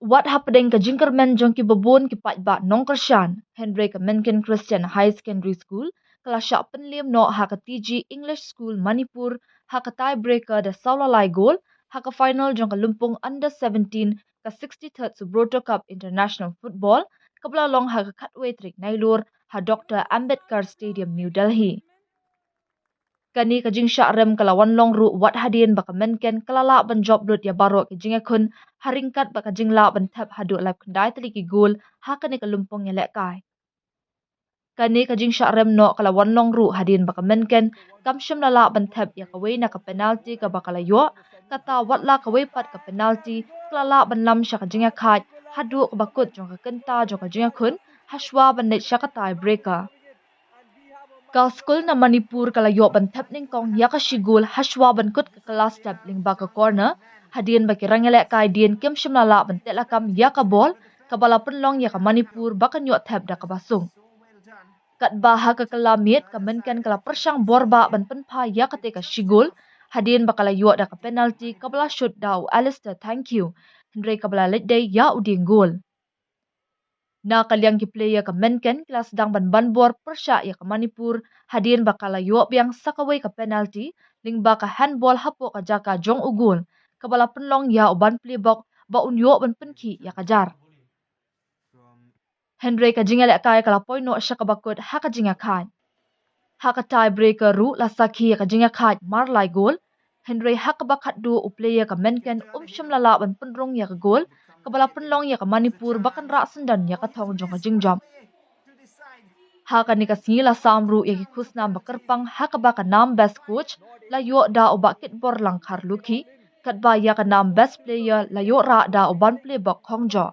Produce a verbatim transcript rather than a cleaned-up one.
Wat hapdeng ka jingkyrmen jong ki babun ki paidbah nongkyrshan, hynrei ka Mynken Christian High Secondary School ka la shah pynliem noh ha ka T G English School Manipur ha ka tiebreaker da saw la lai gol ha ka final jong ka lympung under seventeen ka sixty-third Subroto Cup International Football kaba la long ha ka khatwei tarik Nailur ha Doctor Ambedkar Stadium, New Delhi. Kane ka jingshah rem ka la wan long ruh wat hadien ba ka Mynken ka la lah ban jop lut ïa baroh ki jingïakhun ha ryngkat bad ka jinglah ban thep haduh laiphew khyndai tylli ki gol ha kane ka lympung ïalehkai. Kane ka jingshah rem noh ka la wan long ruh hadien ba ka Mynken kam shym la lah ban thep ïa kawei na ka penalty kaba ka la ïoh, kata wat la kawei pat ka penalty ka la lah ban lam sha ka jingïakhaid haduh kaba kut jong ka kynta jong ka jingïakhun hashwa ban leit sha ka tiebreaker. Ka skul na Manipur ka la ïoh ban thep nyngkong ïa ka shi gol hashwa ban kut ka kylla step lyngba ka corner, hadien ba ki rangïalehkai dien kim shym la lah ban teh lakam ïa ka bol kaba la pynlong ïa ka Manipur ba kan ïoh thep da kaba suk. Katba ha ka kylla miet ka Mynken ka la pyrshang bor bha ban pynphai ïa kata ka shi gol, hadien ba ka la ïoh da ka penalty kaba la shut da u Alistair Thangkhiew, hynrei kaba la leit dei ïa u dieng gol. Na ka liang ki player ka Mynken ki la sdang ban ban bor pyrshah ïa ka Manipur, hadien ba ka la ïoh biang sa kawei ka penalty lyngba ka handball hapoh ka jaka jong u gol kaba la pynlong ïa u ban plie bok ba un ïoh ban pynkhih ïa ka jar. Hynrei ka jingïalehkai ka la poi noh sha kaba kut ha ka jingïakhaid. Ha ka tiebreaker ruh la sakhi ïa ka jingïakhaid mar lai gol, hynrei ha kaba khatduh u player ka Mynken um shym la lah ban pynrung ïa ka gol kaba la pynlong ïa ka Manipur ba kan rah syndon ïa ka thong jong ka jingjop. Ha kane ka sngi la sam ruh ïa ki khusnam ba kyrpang ha kaba ka nam best coach la ïoh da u Bah Kitborlang Kharlukhi, katba ïa ka nam best player la ïoh rah da u ban plie bok Khongjoh.